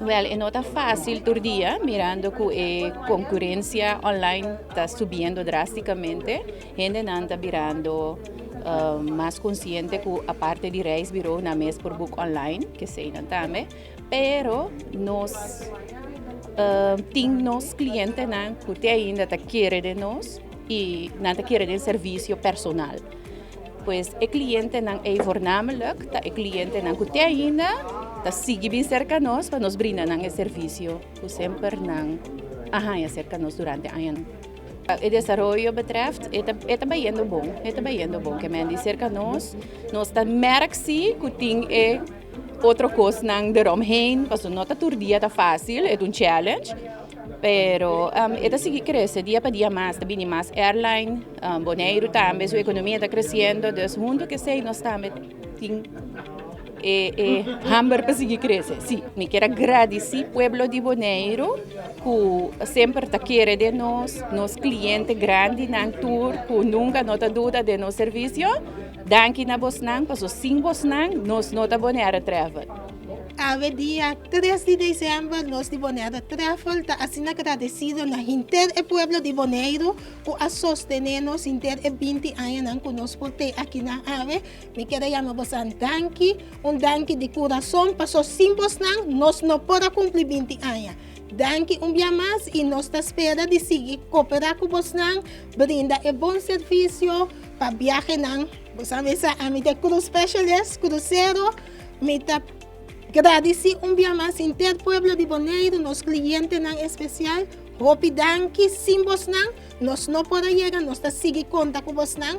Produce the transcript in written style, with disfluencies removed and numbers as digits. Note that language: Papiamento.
Wel, e no ta fácil tur dia, mirando cu e concurencia online ta subiendo drasticamente. Hendenan ta birando mas consciente cu aparte di reisbureau nan mes por book online, cu eseynan tambe. Pero nos tin nos clientenan cu te ainda ta kere den nos y nan ta kere den servicio personal. Pues e clientenan ey voornamelijk ta e clientenan cu te ainda ta sigui bin cerca nos pa nos brinda nan e servicio cu semper nan a haya cerca nos durante añanan. E desaroyo betreft e ta e ta bayendo bon, e ta bayendo bon. Ke men di cerca nos, nos ta merk si cu tin e otro cosnan eromheen, pasobra no ta tur dia ta facil, e ta un challenge. Pero e ta sigui crece dia pa dia mas, ta bini mas airline, Boneiru tambe su economia ta creciendo, dus hunto cu esey nos tambe tin e e hamber pa sigui crece. Si, mi kier a gradici pueblo di Boneiru cu semper ta kere den nos, nos cliente grandinan tur cu nunca no ta duda den nos servicio. Danki na bosnan, pasobra sin bosnan nos no ta Bonaire Travel. Awe dia 3 di december nos di Bonaire Travel ta asina agradecido na henter e pueblo di Boneiru cu a sostene nos henter e 20 añanan cu nos por te akinan awe. Mi kier a yama bosan danki, un danki di curason paso sin bosnan nos no por a cumpli 20 aña. Danki un bia mas y nos ta spera di sigui coopera cu bosnan, brinda e bon servicio pa biahenan. Bosan mesa ami ta cruise specialist, crucero. Mi ta gradisí un bia mas henter pueblo di Boneiru, nos klientenan espesial. Hopi danki, sin bosnan nos no por a yega, nos ta sigui konta ku bosnan.